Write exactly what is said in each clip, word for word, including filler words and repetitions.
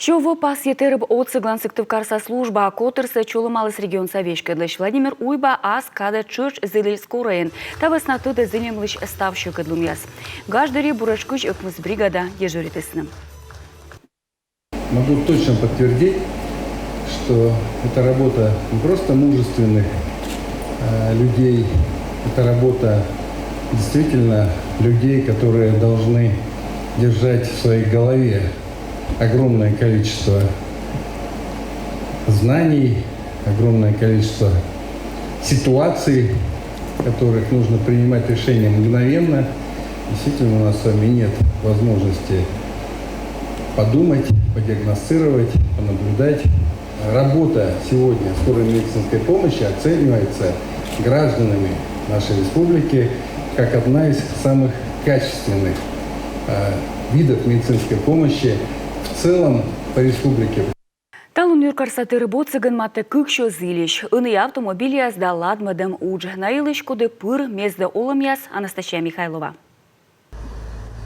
Чово пасйӧ тэрыб отсӧглӧн Сыктывкарса служба. Котырсӧ чолӧмаліс регионса веськӧдлысь. Владимир Уйба ас кадӧ тшӧтш зілис скорӧйын. Та вӧсна тӧдӧ зільӧмлысь став сьӧкыдлунъяс. Гаж дырйи буретш кызь ӧкмыс бригада дежуритісны. Могу точно подтвердить, что это работа не просто мужественных э, людей, это работа действительно людей, которые должны держать в своей голове огромное количество знаний, огромное количество ситуаций, в которых нужно принимать решения мгновенно. Действительно, у нас с вами нет возможности подумать, подиагностировать, понаблюдать. Работа сегодня скорой медицинской помощи оценивается гражданами нашей республики как одна из самых качественных э, видов медицинской помощи в целом по республике. Талун юркарса тэрыб отсӧгын матӧ кыксё зільысь. Ӧнія автомобильяс да ладмӧдӧм удж. На йылысь, коді пыр мездӧ олӧмъяс, Анастасия Михайлова.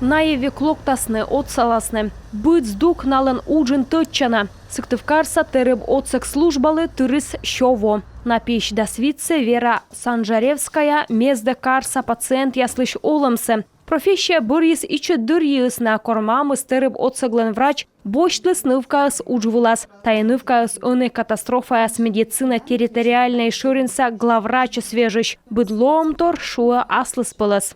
Найӧ век локтасны, отсаласны. Быд здук налӧн уджын тӧдчана. Сыктывкарса тэрыб отсӧг службалы тырис сё во. На пиысь дас витсӧ Вера Санжаревская мездӧ карса пациентъяслысь олӧмсӧ. Профессия бӧрйис ичӧт дырйиыс на, кор мамыс, тэрыб отсӧглӧн врач, босьтліс нывкаӧс удж вылас. Тайӧ нывкаыс ӧні катастрофаяс медицина территориальнӧй шӧринса главврачӧс вежысь. Быд лоӧмтор шуӧ аслыспӧлӧс.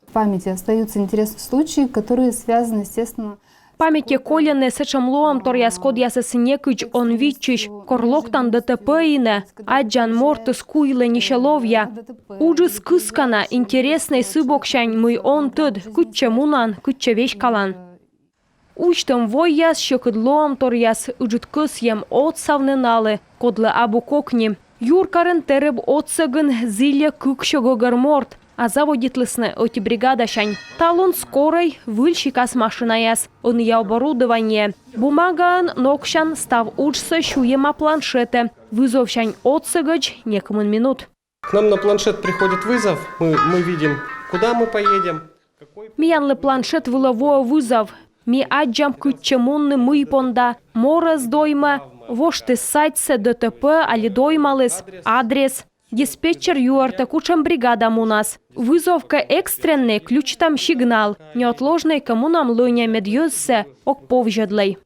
В памяти остаются интересные случаи, которые связаны, естественно, Паметьӧ кольӧны сэтшӧм лоӧмторъяс, кодъясӧс некыдз он виччысь. Кор локтан ДТП инӧ, аддзан, мортыс куйлӧ, нисьӧ ловъя. Уджыс кыскана, интереснӧй сы боксянь, мый он тӧд, кытчӧ мунан, кытчӧ веськалан. Узьтӧм войяс, сьӧкыд лоӧмторъяс, ыджыд кӧсйӧм отсавны налы, кодлы абу кокни. Юркарын тэрыб отсӧгын зільӧ кыксё гӧгӧр морт, а заводитлісны ӧти бригадасянь. Талун скорӧй, выль сикас машинаяс, ӧнія оборудование. Бумагаӧн ноксян став уджсӧ сюйӧма планшетӧ. Вызовсянь отсӧгӧдз некымын минут. К нам на планшет приходит вызов, мы, мы видим, куда мы поедем. Миянлы планшет вылӧ воӧ вызов. Ми аддзам, кытчӧ мунны, мый понда, морӧс доймӧ, воштіс садьсӧ, ДТП али доймаліс, адрес. Диспетчер юӧртӧ, кутшӧм бригада мунас. Вызов кӧ экстреннӧй, включитам сигнал. Неотложнӧй кӧ, мунам лӧня, мед йӧзсӧ ог повзьӧдлӧй.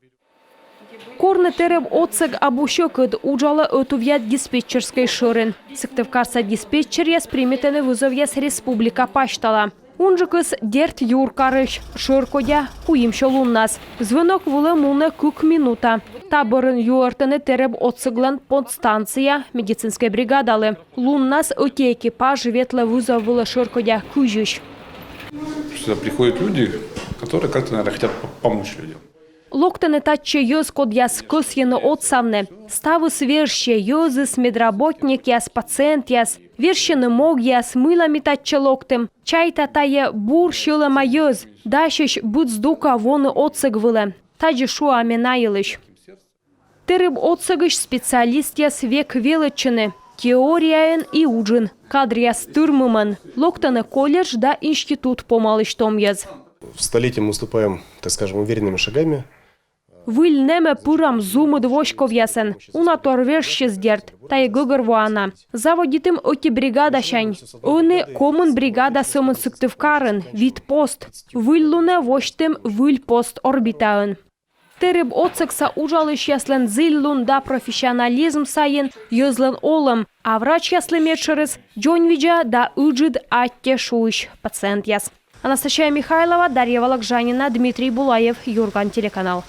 Корны тэрыб отсӧг абу сьӧкыд, уджалӧ ӧтувъя диспетчерскӧй шӧрин. Сыктывкарса диспетчеръяс примитӧны вызовъяс республика пасьтала. Унджыкыс, дерт, юркарысь, шӧркодя, куимсё луннас. Звӧнок вылӧ мунӧ кык минута. Та бӧрын юӧртӧны тэрыб отсӧглӧн подстанцияӧ медицинскӧй бригадалы. Луннас ӧти экипаж ветлӧ вызов вылӧ шӧркодя кызьысь. Сюда приходят люди, которые как-то, наверное, хотят по- помочь людям. Локтӧны татчӧ йӧз, кодъяс кӧсйӧны отсавны. Ставыс вежсьӧ: йӧзыс, медработникъяс, пациентъяс. Вежсьӧны могъяс, мыйла ми татчӧ локтім. Чайта, тайӧ бур сьӧлӧма йӧз, дасьӧсь быд здукӧ воны отсӧг вылӧ. Тадзи шуа ме на йылысь. Тэрыб отсӧгысь специалистъяс век велӧдчӧны теорияын и уджын. Кадръяс тырмымӧн. Локтӧны колледж да институт помалысь том йӧз. В столетие мы вступаем, так скажем, уверенными шагами. Выль нэмӧ пырам зумыд воськовъясӧн. Уна тор вежсис, дерт, тайӧ гӧгӧрвоана. Заводитім ӧти бригадасянь. Ӧні комын бригада сӧмын Сыктывкарын, вит пост. Выль лунӧ восьтім выль пост Орбитаын. Тэрыб отсӧгса уджалысьяслӧн зільлун да профессионализм сайын йӧзлӧн олӧм, а врачьяслы медшӧрыс — дзоньвидза да ыджыд аттьӧ шуысь пациентъяс. Анастасия Михайлова, Дарья Вологжанина, Дмитрий Булаев, Юрган телеканал.